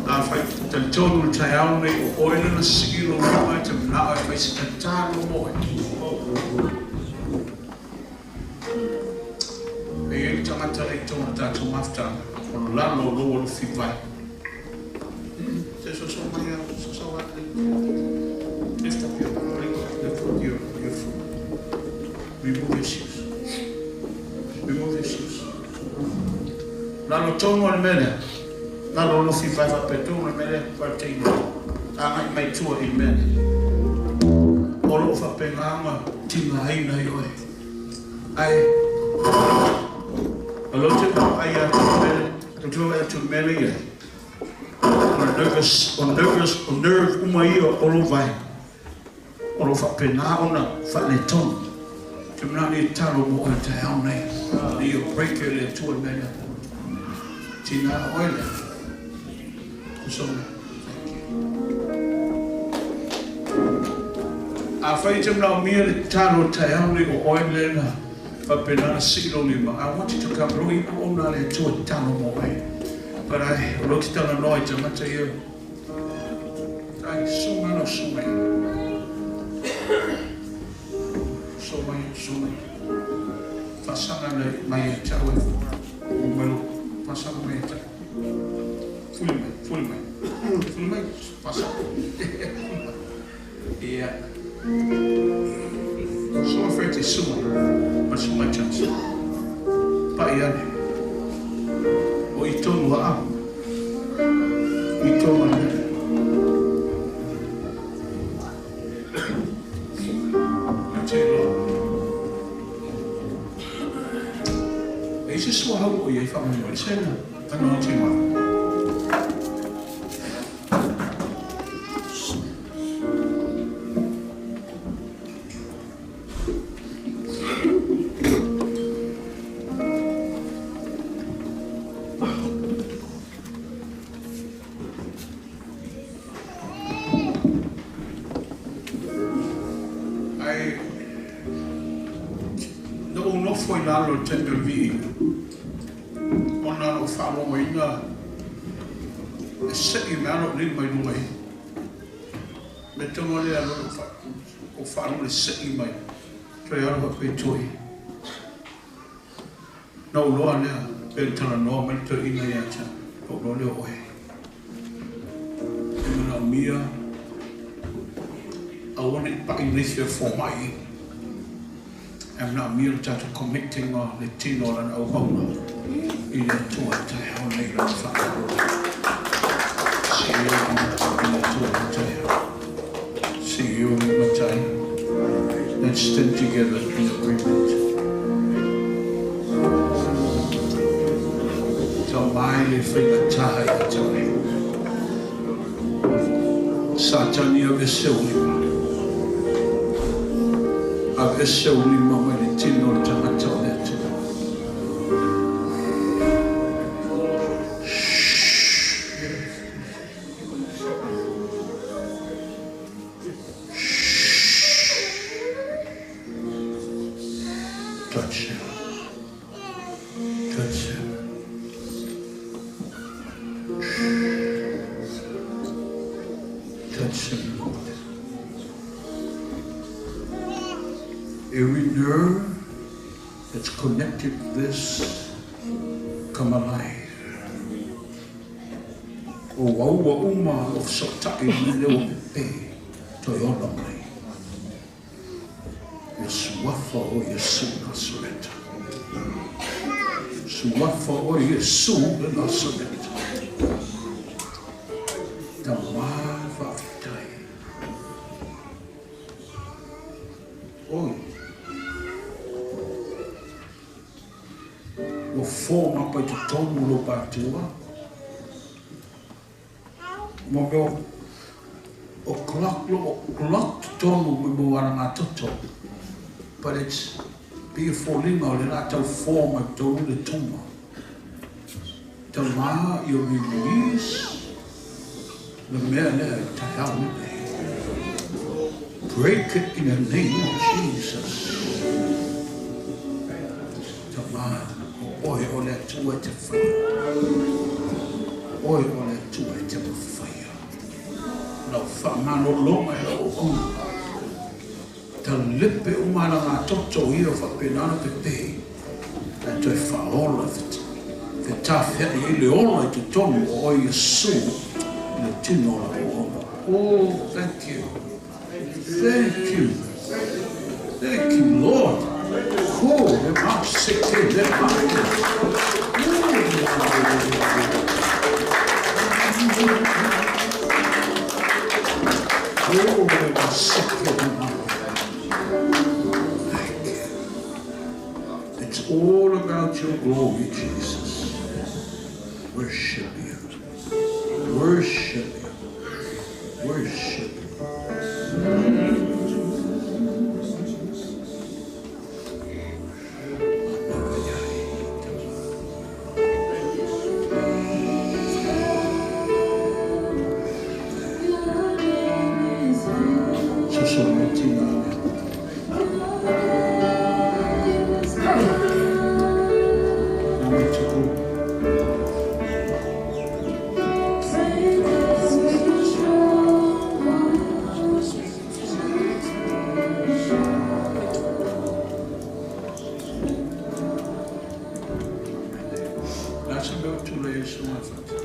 Afai talitonu le taeao lenei o oe lea na sii lou lima e te manao e fai se tatalo mo oe. E i ai le tagata lea i totonu o le tatou mafutaga, o lalo o lou alofi vai. Se soso mai a, soso a. Lift up your, lift up your foot. Remove your shoes. Remove your shoes. Lalo tonu o le mea lea. Lalo o alofi vai faapea tonu le mea lea, faataina. Agai mai tua i le mea lea. O loo faapena tigaina ai oe. Ai, o lo te ai atu le mea, te tua atu le mea lea ia. O nervous, o nervous, o nerve uma ia o lou vai. O lo faapena ona faaletonu. Te manao ni talo mo oe taeao nei. Ni o break e le Atua le mea lea. Tina oe lea. So, thank you. Afai te manaomia le tatalo taeao nei o oe lea na faapena na sii lou lima. I want you to come. Lo i ona le Atua tatalo mo oe. But I, o lo te talanoa i tagata ia. Ai, su mai no, su mai. Su mai, su mai. Faasaga le mai e te au e. O mai lo, faasaga mai e te au. Fuli mai, fuli mai. Fuli mai, faasaga. Yeah. So afraid to su mai. But su mai chance. Pa i ane. O i tonu a au. I tonu a mea. Te loa. E se sua hau o ia i whanganui. Se anointing oil. Ai, na ou nofo i lalo i le taimi o le viiga, ona na ou faalogoina e sei mai lava lou lima i luga i. Me tonu lea lo o faalogo le sei mai. Toe alu faapea toi. Na ou loa lea, pe le talanoa mai le toeaina ia te au, na ou loa lea o oe. E manaomia aua ne i pai nisi o fomai. E manaomia le tatou connecting o le tino o lana auauna i le Atua taeao nei lana faamalo. See you i le Atua taeao. See you matai. Let's stand together in agreement. Tau mai le faigata ia te oe. Satani aveese ou lima. Aveese ou lima mai le tino o le tagata o le Atua. Shh. Shh. Touch him. Touch him. Touch him, Lord. Every nerve that's connected to this, come alive. O aua uma o fesootai le leo pepe toe ola mai. Ia suafa o Iesu Nasareta. Suafa o Iesu le Nasareta. Tamā faafetai. Oi. Ua form up ai totonu o lou pātua. Mo mea o clock lo o clock totonu me mo ana ngā toto. But it's be a foliga o le la tau form ai totonu le tumor. Tamā i o release le mea lea i taeao nei. Break it in the name of Jesus. Tamā, o oe o le Atua e te whaia. Oe o le Atua e te mawhai. Faamalologa i lau auauna. Talepe uma alagatoto ia o faapena ona pepe, ae toe faaola fetafeai ai le ola i totonu o oe Iesu i le tino o lau auauna. Oh, thank you. Thank you. Thank you, Lord. Oh, le ma seke le ma. Oh, le ma seke le ma. Thank you. It's all about your glory, Jesus. Worship you. Worship you. Worship you. Soso mai tina lea. Nā mai tuku. La se mea o tula i so mai fata.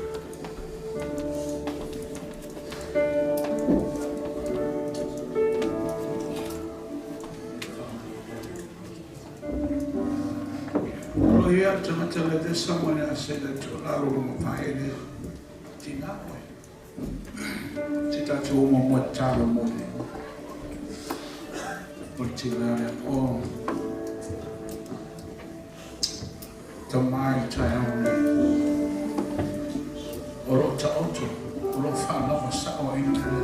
O ia tagata le there's someone I said that to lalo lo mapae le tina oe. Te tātou o mo talo mo le. O tina le o. Ta mai tai au nei. O lo ta oto. O lo whaalawa sa o ina le.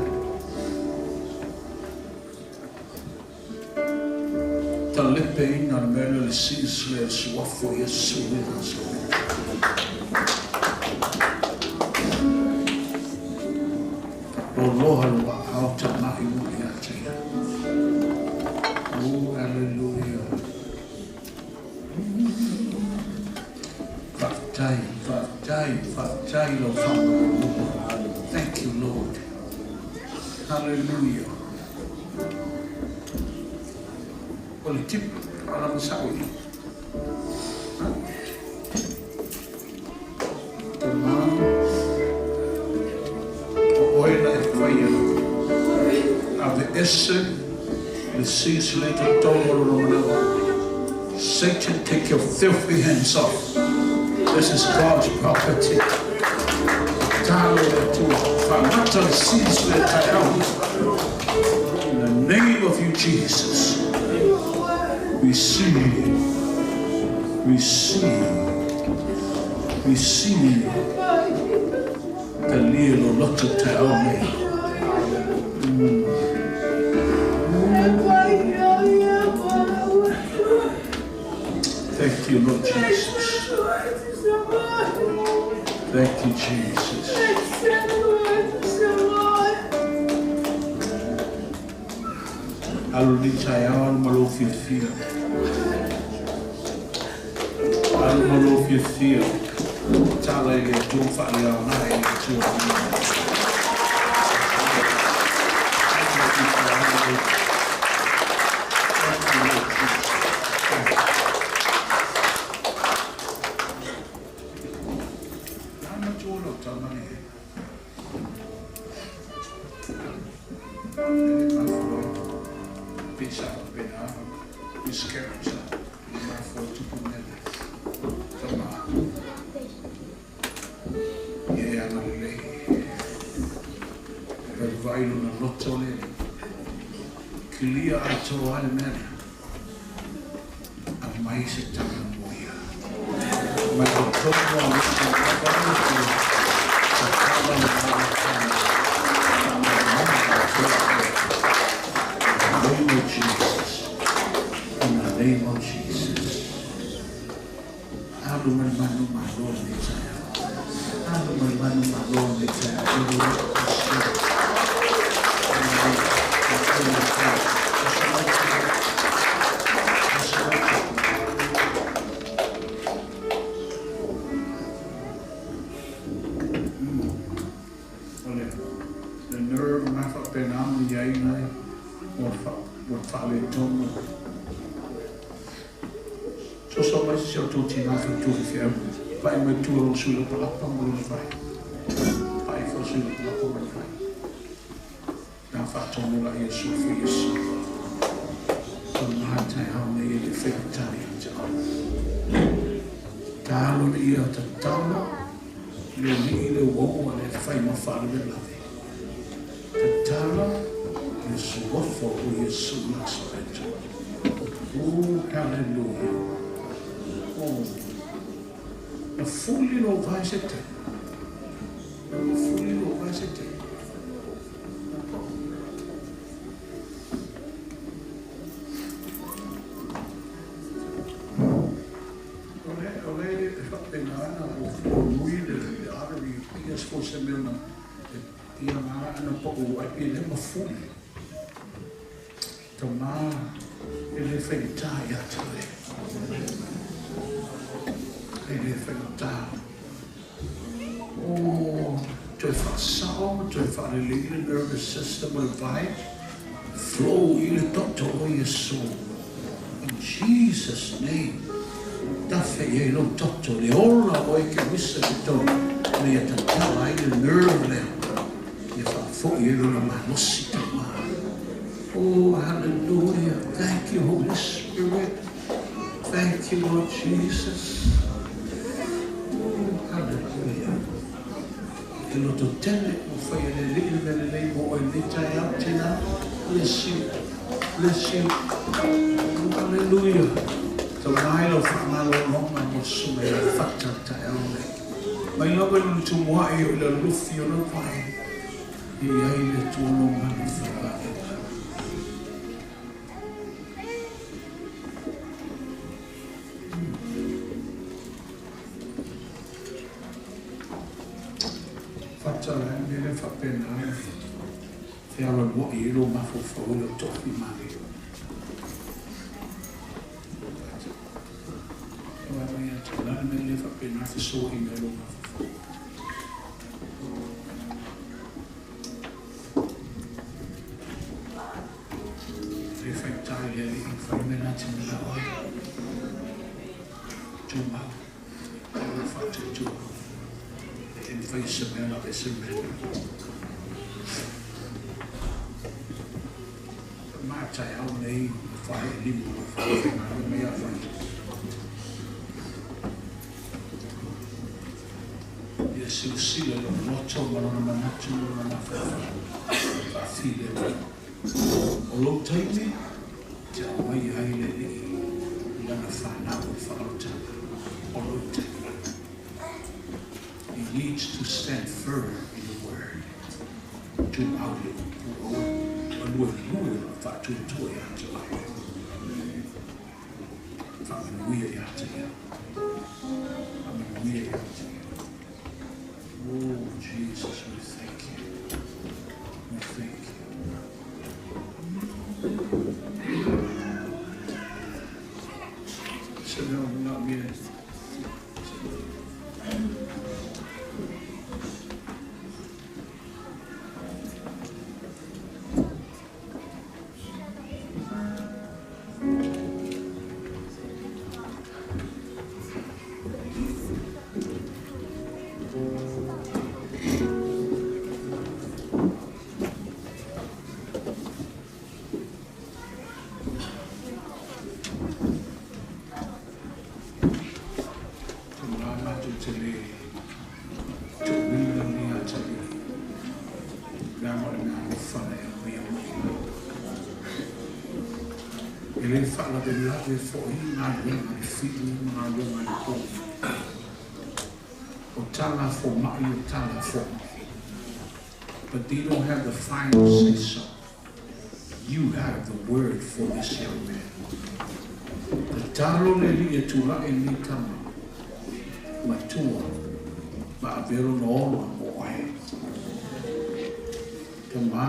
Ta lepe ina le mea le sisle le suafo Iesu i Nasaret. Loloha le waao ta mahi mua ia te ia. Oh, hallelujah. Whaatai, whaatai, whaatai lo whaamaroa. Thank you, Lord. Hallelujah. O le tip, ala masao i. Ha? Te mā, o oe na e whaia. Ave ese le sisle te tolu o lona manawa. Satan, take your filthy hands off. This is God's property. Talo le Atua. Whaamata le sisle tai au. In the name of you, Jesus. Receive. Receive. Receive. Talia lo loto te au nei. Thank you, Lord Jesus. Thank you, Jesus. Alu ni tai au, alu ma lou fiafia. Alu ma lou fiafia. Tala i le Atua, faaleaoga i le Atua. Thank you, Lord Jesus. Nā matua lau tamane e. E le mafua pe sa pe na miscarriage e mafua tupu mea le tama. Ia e ana lelei. E vai lona loto le. Kilia atoa ai le mea lea. Aumai se tala mo ia. Mai totonu a le tatala le In the name of Jesus. In the name of Jesus. Alu mai manu malo nei taeao. Alu mai manu malo nei taeao. O le, le nerve na faapena ona i ai na ua faaletonu. Soso mai si o outou tina faletua faifeau, pai mai tua lona sui lapalapa ma lona vai. Pai foi sui lapalapa ma le vai. Na faatonu la ia suafa Iesu. Tama taeao nei e le faigata ia te oe. Talo le ia tatalo le alii le uaua le fai ma faalavelave. Tatalo le suafa o Iesu Nasareto. Oh, hallelujah. Oh. Na fuli lo vai se taimi. Na fuli lo vai se taimi. O le e faapena ana ua nui le artery i se fo se mea na ia ngā ana pa'u ai e le mafuli. Tama e le faigata ia te oe. E le faigata. Oh, toe faasao ma toe faalelei le nervous system o le vai. Flow i le toto o Iesu. In Jesus' name. Tafe i ai lou toto le ola o e ke wisa te tau. Na ia tatala ai le nerve lea. Ia faafoi ai lona malosi tama. Oh, hallelujah. Thank you, Holy Spirit. Thank you, Lord Jesus. Oh, hallelujah. E loto tele o whai e le lii le mele lei mo oe nei taeao tēnā. Bless you. Bless you. Oh, hallelujah. Tau mai lau whaamalologa mo susuga i le fata taeao nei. Mai lava i le tumuai o i le lufi o lau vai. E i ai le Atua lo malu whakaela. Fata la e mele faapena e fealoaloai ai lou mafaufau i lau toafimalie. Fata. Ua mai ia te la mele faapena fesoaina i lou mafaufau. E faigata i le Alii fai mea na te manao ai. Tumau. E ua faatuatua. E mafai se mea na ese mea. Mataeao nei whae e lima o whae mai a whai. Ia silasila i lona loto ma lona manatu ma lona mafaufau. Faafilemu. O lou taimi, te aumai ai le Alii i lana fanau i le faaolataga. O lou taimi. He needs to stand firm in the word. Tumau le upu aua maluelue o le faatuatua ia te oe. Faamanuia ia te ia. Faamanuia ia te ia. Oh, Jesus, we thank you. We thank you. Se mea o mea mea. Te mea matou te le tuuina ni atalii, leaga o le mea alofa na e aumaia mai. E le faalavelave foi galuega a le fiu ma galuega a le pou. O tala a fomai o tala a fomai. But they don't have the final say so. You have the word for this young man. Tatalo le Alii e tulai lenei tama matua ma avea lona ola mo oe. Tama,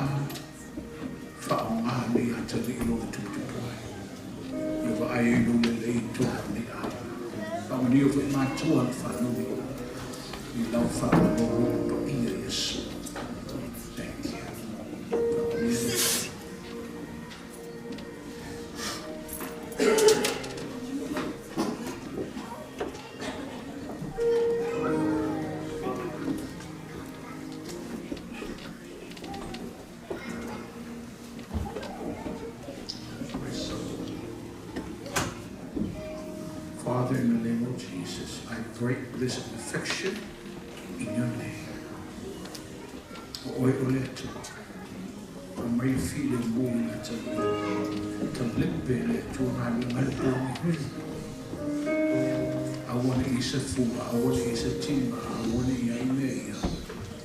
faaaoga nei atalii lona tuputupu ai. Ia vaai ai lou lelei i tolu o nei aiga. Faamanuia foi matua na fanau i lau faamalolo paia Iesu. Thank you. Father, in the name of Jesus, I break this infection in your name. O oe o le Atua. A mai file mo i la ta ta lepe le Atua ngā lunga le pō. Aua ne i se fua, aua ne i se tima, aua ne i ai mea ia.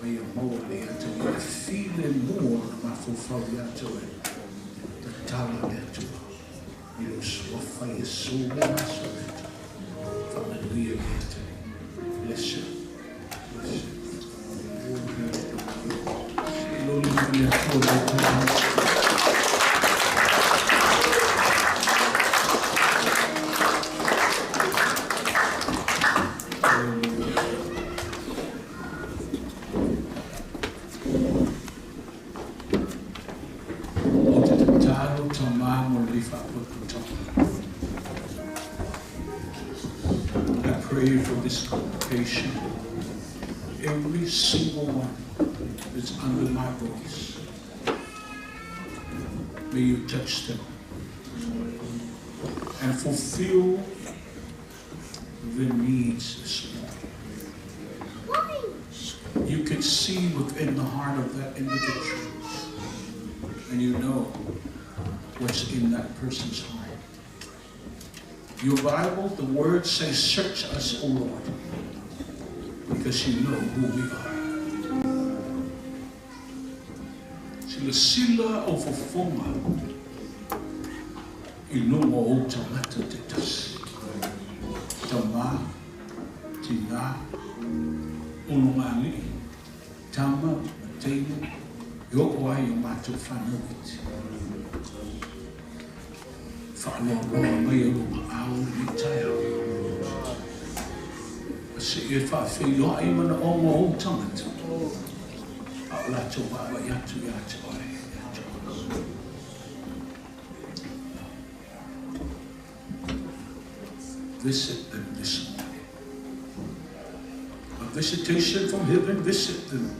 Mai a maua le ia te ia file mua na mafofau ia te oe. Ta tala le Atua. I lo suafa Iesu le Nasaret. Whamanuia ia te. Bless you. Bless you. Loli mo le Atua le Atua. O te tatalo tamā mo le whaapotopotoga. I pray for this congregation, every single one that's under my voice. May you touch them and fulfill their needs this morning. You can see within the heart of that individual, and you know what's in that person's heart. Your Bible, the words say, search us, O Lord, because you know who we are. Silasila o fofoga i luga o ou tagata te tasi. Tamā, tinā, ulugalii, tama ma teine, e oo ai o matou fanau iti. Faaloaloa mai e lou aao lenei taeao. A seia faafeiloai manaoga o ou tagata, a o latou vaavaai atu ia te oe, e Atua. Visit them this morning. A visitation from heaven, visit them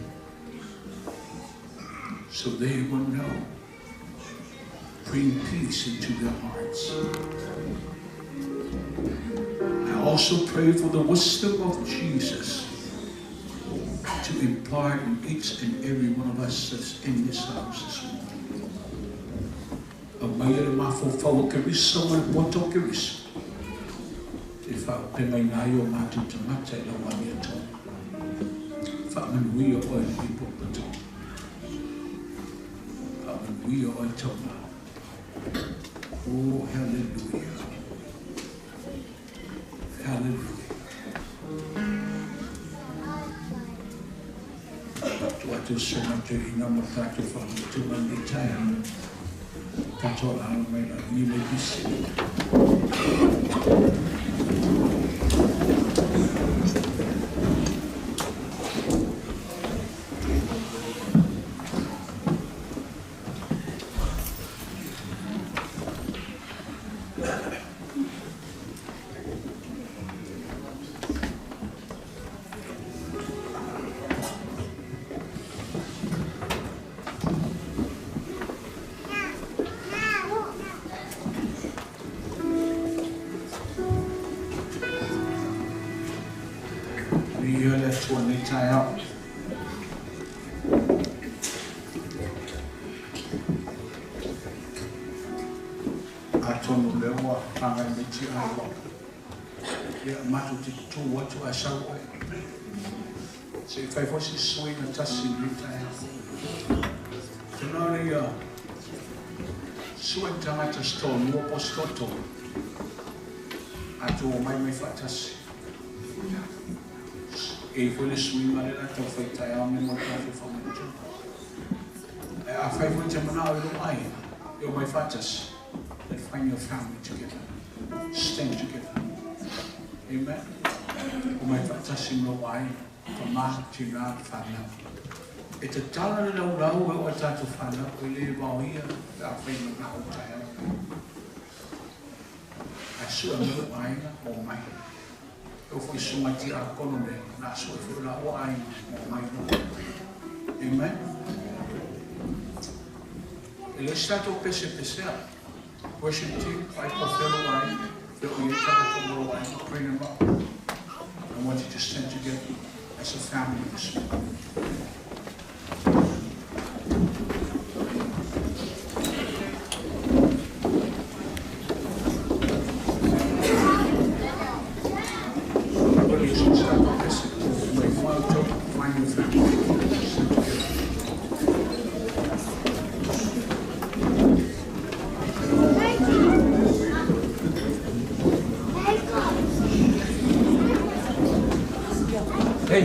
so they will know. Bring peace into their hearts. I also pray for the wisdom of Jesus to impart in each and every one of us that's in this house this morning. Aumaia le mafaufau o Keriso ma le poto o Keriso e faaaupegaina ai o matou tagata i lau amiotonu. Faamanuia oe lenei potopoto. Faamanuia oe tama. Oh, hallelujah. Hallelujah. Tu atu sona te ina mo tātou whakamutunga nei taeao. Katoa la alo mai la. You may be seated. Viia le Atua nei taeao. Atonu o lea ua whangai mai ti ai wa. Ia matou te tū atu ae sau oe. Se i fai foi se suiga tasi i lenei taeao. Tena le ia sue tagata se toalua po o se toatolu. Atu omai mai faatasi. E i ai foi le suiga lea la tau fai taeao nei mo le tatou faamanatuga. Ae afai foi e te manao i lou aiga e omai faatasi, then find your family together. Stand together. Amen. Omai faatasi ma lou aiga, tama, tina, fanau. E tatala le laulau e oo i tatou fanau, e le vaoia pe afai e manao i taeao nei. Ae sue mai lou aiga, omai. E oo foi i susuga tiakono nei, na sue foi o laua aiga, omai loa. Amen. E le o se tatou pesepesea. Worship team, vaai po o fea lou aiga. Bring them up. I want you to stand together as a family this morning. Find your family. Stand together. Hey.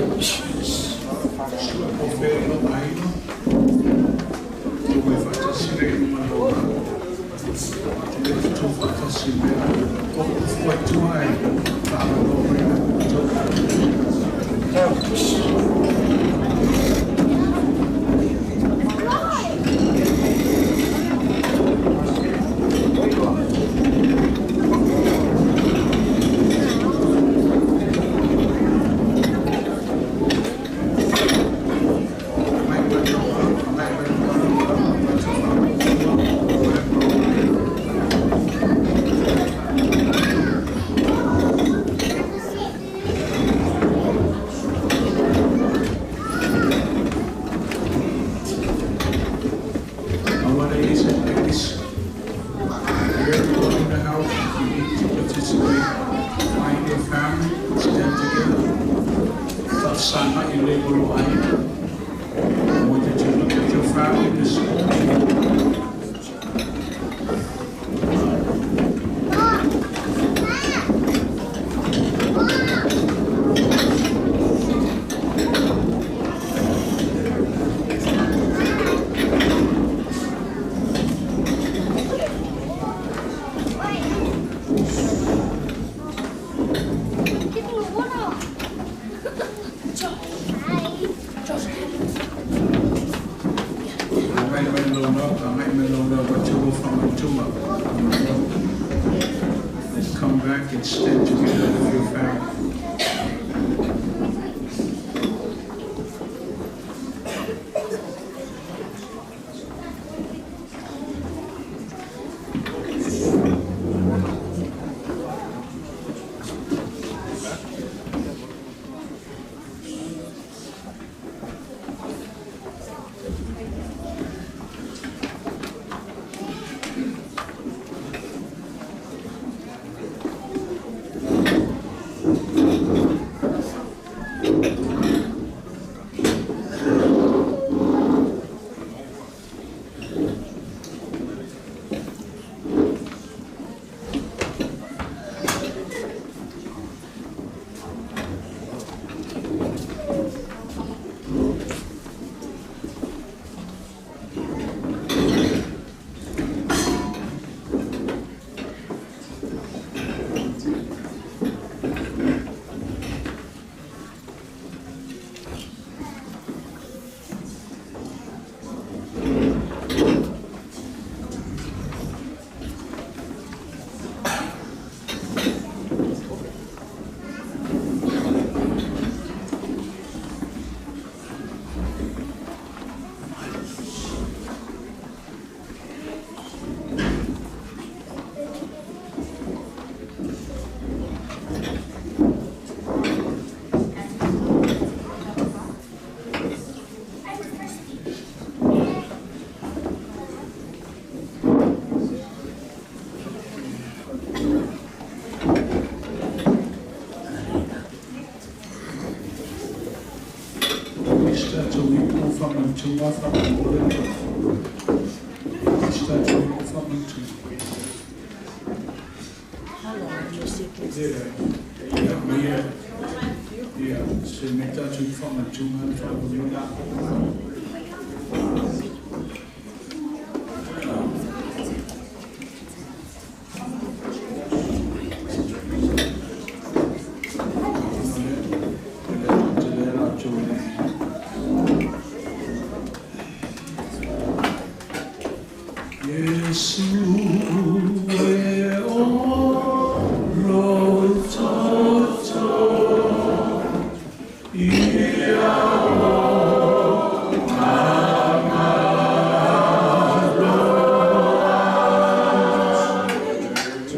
I want to listen like this. Everyone in the house, you need to participate. Find your family, stand together. Tafsana ilebolo aina. I want you to look at your family this morning. Let's come back and stand together with your family.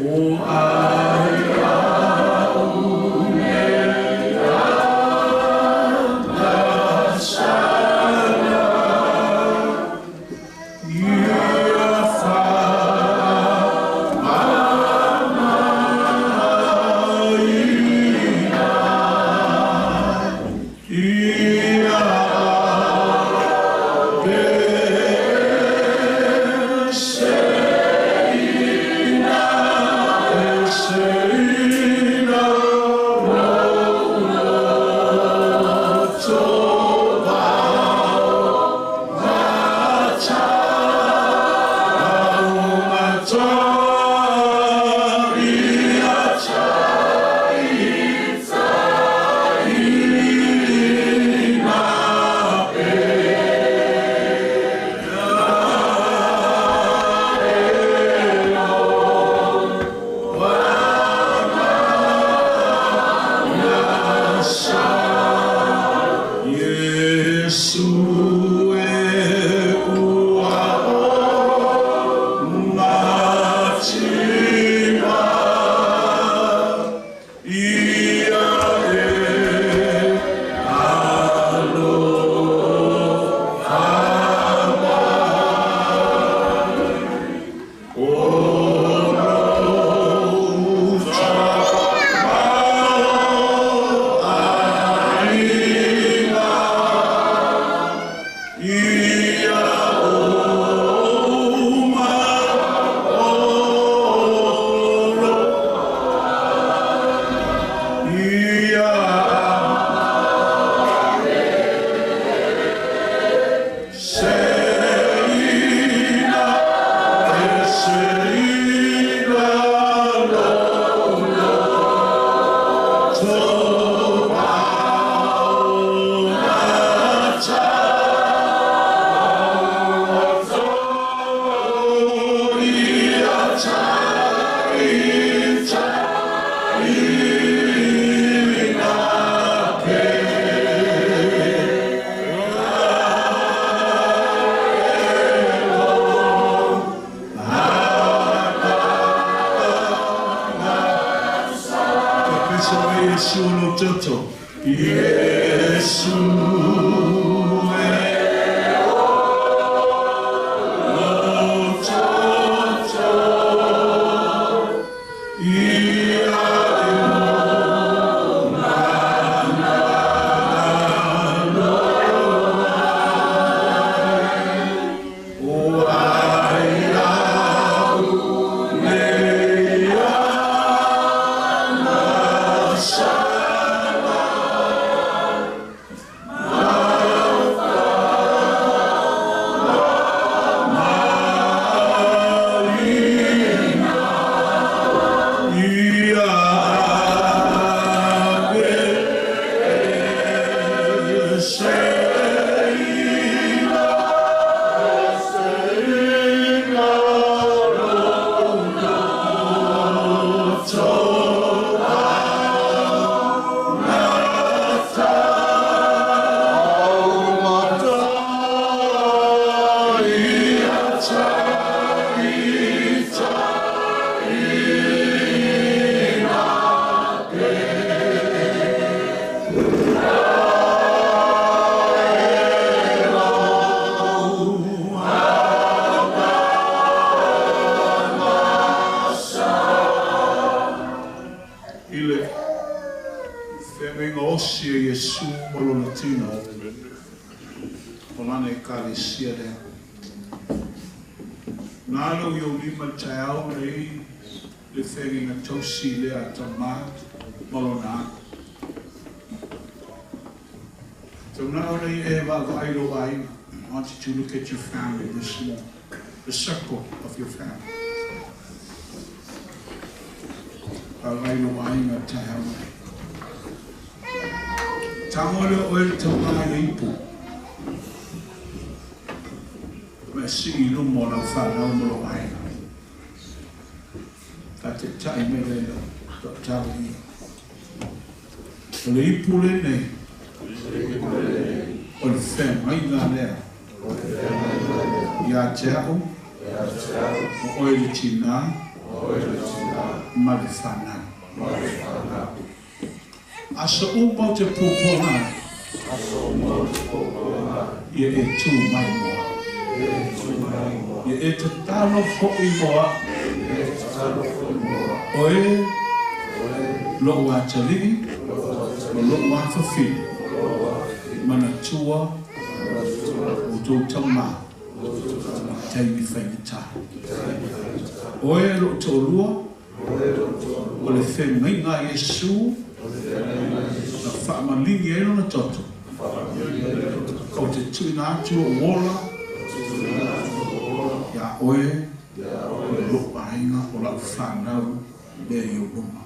Oh, I I want you to look at your family this morning, the circle of your family. Ia te au, o oe le tina, ma le whanau. Aso umau te pōpōnga, ia e tū mai moa. Ia e te talo hoi moa, oe lou atalii, o lou afafine, manatua o tō taumā. Taimi whaingata. Oe lo tōlua, o le whengainga Yesu, na whaamalingi e lona toto. O te tuina atu o ola, ia oe, o le lou aiga o lau whanau lea i o luma.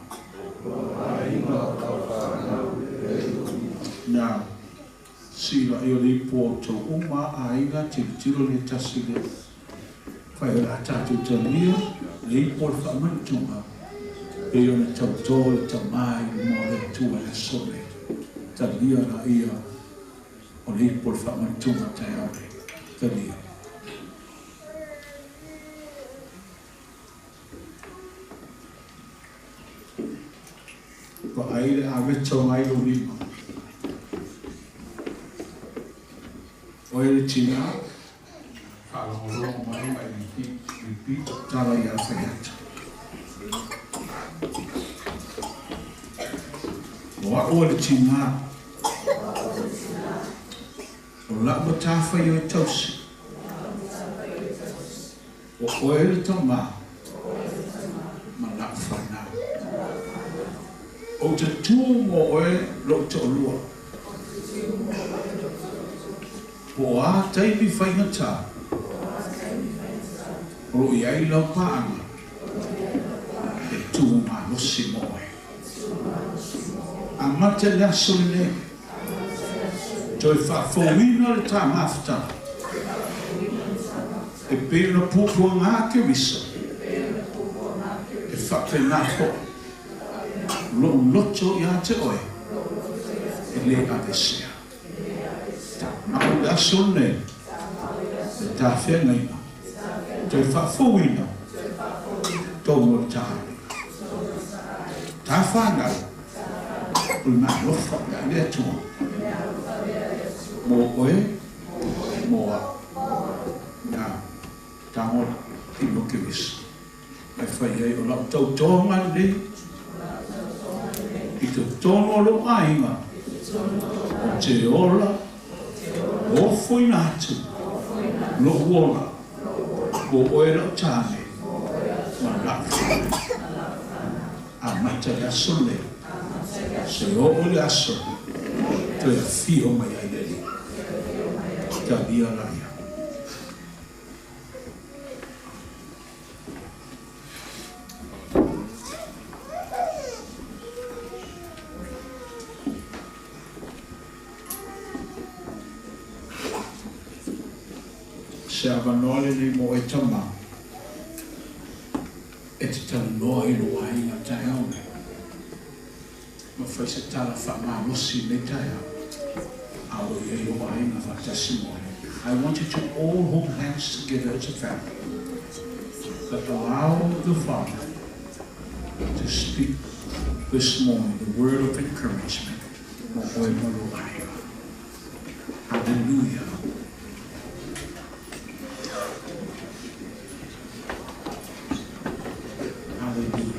Now, sila i o le ipo o tō uma aiga, tiro le tasi le whai o la tātou talia, le ipo le whaamanutunga, e o le tauto le tamai mo le tua le sole, talia la ia O le ipu o le faamanatuga taeao nei. Talia. Vaai le aveta o ngai lou lima. Oe le tinā, faalogologo mai ma e repeat, repeat tala ia fai atu. O a'u o le tinā, o la'u matafaioi tausi, o oe le tamā ma la'u fanau. Ou te tū mo oe lo'u to'alua. Po o a taimi faigata, o lo'o i ai lau paaga, e tū malosi mo oe. Amata le aso lenei, toe faafouina le ta mafutaga, e pei ona puapuaga Keriso, e faapena fo'i lo'u loto iā te oe e lē avesea. Tamau le aso lenei, le tafeagaiga, toe faafouina tou moetāne. Ta whānau, o le meaalofa i le Atua. Mo oe, mo a'u. Na, tagola, i mo Keriso. Mai fai ai o la'u tautoga lenei, i totonu o lou aiga, ou te ola, ofoina atu, lo'u ola, mo oe la'u tāne, ma la'u fanau. Amata le aso lenei, seia oo i le aso, toe afio mai ai le Alii. Talia laia. Se avanoa lenei mo oe tamā e te talanoa i lou aiga taeao nei, ma fai se tala faamalosi i lenei taeao, a o i ai lou aiga faatasi ma oe. I want you to all hold hands together as a family, but allow the Father to speak this morning the word of encouragement mo oe ma lou aiga. Hallelujah. Hallelujah.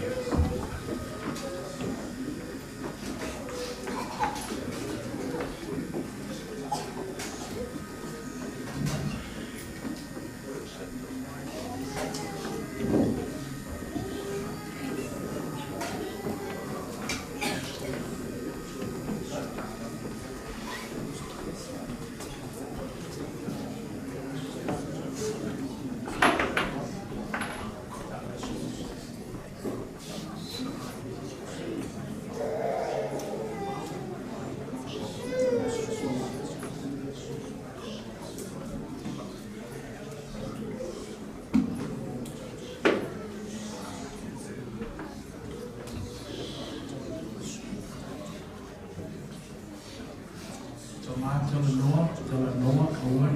Tamā talanoa, talanoa, aua e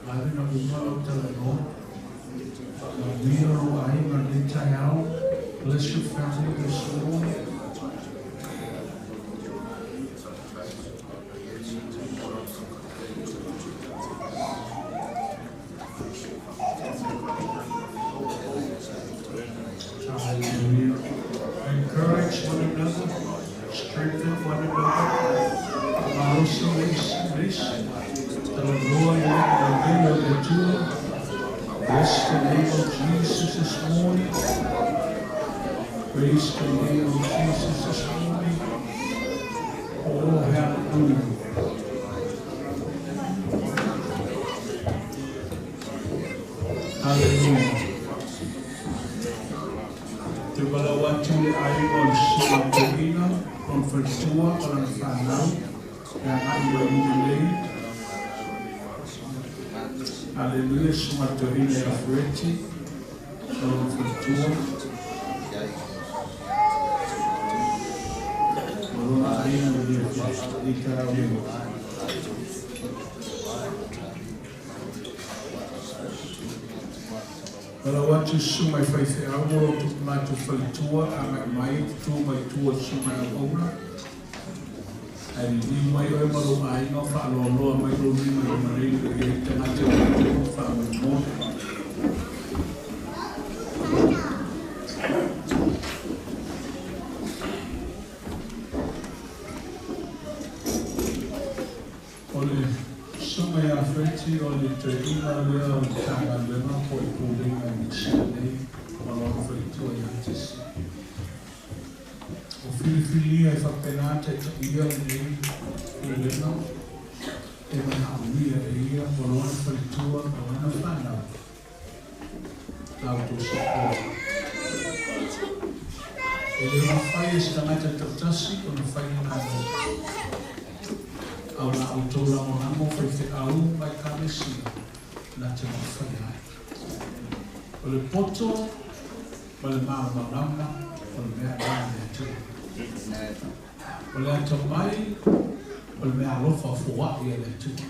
ave ona uma lau talanoa. Faamanuia lou aiga i lenei taeao. Bless your family this morning. Hallelujah. Encourage one another, strengthen one another. Faamalosi le isi i le isi. Talanoa i le agalelei o le Atua. Bless the name of Jesus this morning. Praise the name of Jesus this morning. Oh, hallelujah. Hallelujah. Te valaau atu i le aiga o le Susuga Toeaina, lona faletua ma lana fanau, e agai mai i luma nei. Hallelujah, Susuga Toeaina ia Fereti ma lona faletua ma lona aiga i lenei taeao nei. Valaau atu i susuga i faifeau ma lo latou faletua e agai mai e tutu mai tua i susuga i auauna. Ae liliu mai oe ma lou aiga o faaloaloa mai lou lima i le malei o i ai tagata o le faamolemole. O le susuga ia Feti o le toeaina lea o le Matagaluega po o le Pulega i Niu Sila nei ma lona faletua ia Tesi. Ua filifilia e faapena taitaia lenei Pulega e manaomia e ia ma lona faletua ma lana fanau la outou support. E le mafai e se tagata tautasi ona fai le galuega. A o la outou lagolago faifeau ma Ekalesia na te mafaia ai. O le poto ma le malamalama o le mea lena a le Atua. O le atamai o le meaalofa foai a le Atua.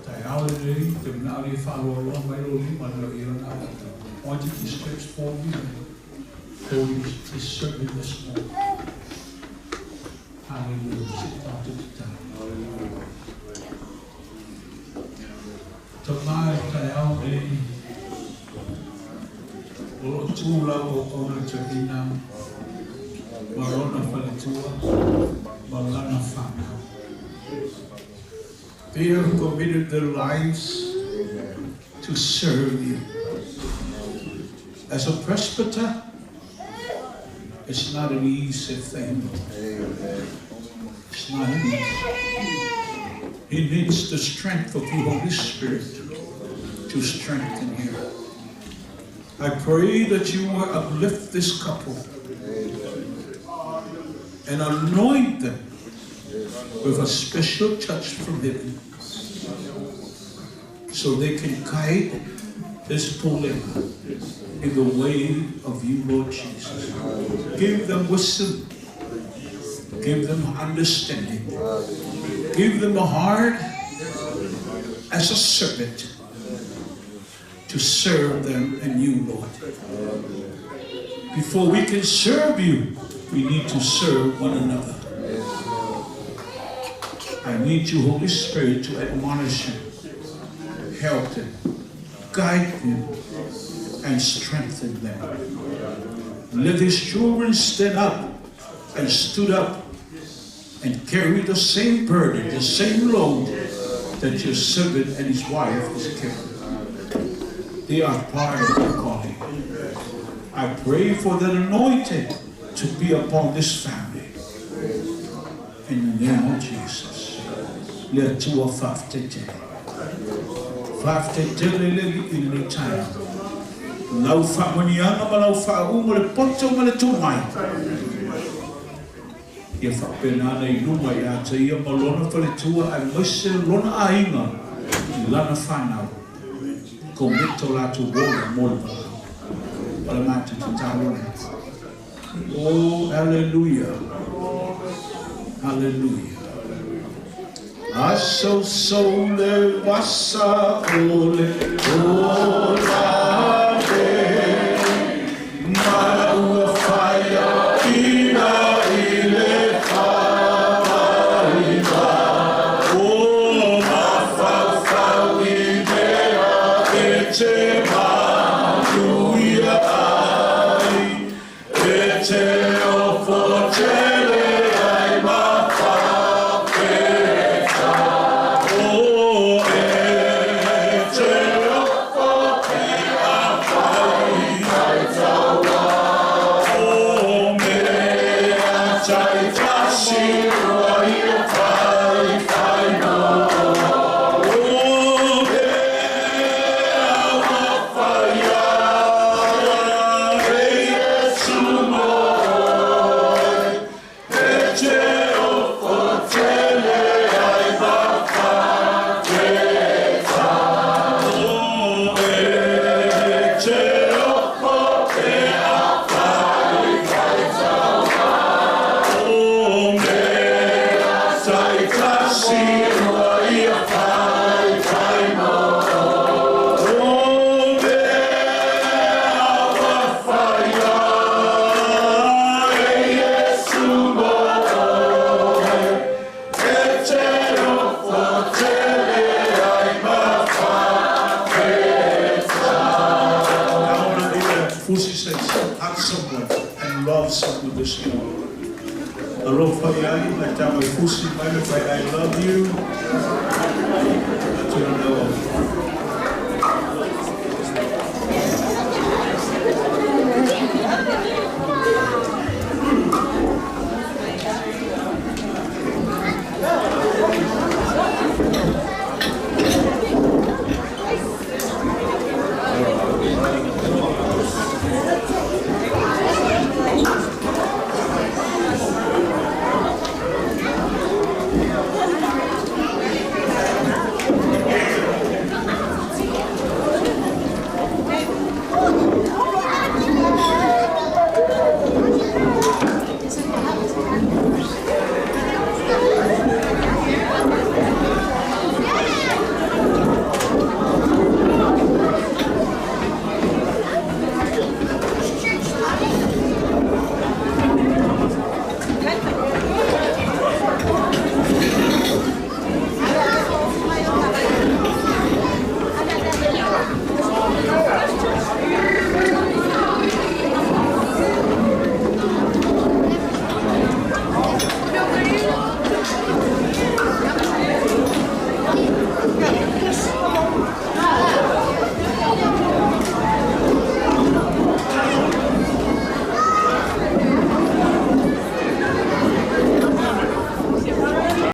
Taeao lenei, te manao e faaloaloa mai lou lima le i lana ata. I want you to stretch forward your hand toward his servant this morning. Hallelujah. Se i tatou tatalo. Tama e taeao nei, o lo o tu lau auauna toeaina ma lona faletua ma lana fanau. They have committed their lives to serve you. As a presbyter, it's not an easy thing. It's not easy. He needs the strength of the Holy Spirit to strengthen him. I pray that you will uplift this couple and anoint them with a special touch from heaven so they can guide this pulega in the way of you, Lord Jesus. Give them wisdom. Give them understanding. Give them a heart as a servant to serve them and you, Lord. Before we can serve you, we need to serve one another. I need you, Holy Spirit, to admonish him, help them, guide them, and strengthen them. Let his children stand up and stood up and carry the same burden, the same load that your servant and his wife is carrying. They are part of your calling. I pray for that anointing to be upon this family. In the name of Jesus. Le Atua faafetai tele. Faafetai tele le Alii i lenei taeao. Lau faamanuiaga ma lau faauuga o le poto ma le tomai. Ia faapena ona i luma ia te ia ma lona faletua aemaise lona aiga i lana fanau. Commit o latou ola mo le valaau. O le matou tatalo lea. Oh, hallelujah. Hallelujah. Aso sole vasa ole ola ma ua whaia ina i le whāiwa. O mawhauwhau i mea e te manuia ai, e te ofo tele ai ma whawheta. O e te Fusi says, hug someone and love someone this morning. Alofa iai, mai tā mai fusi mai me whai, I love you. Atu na.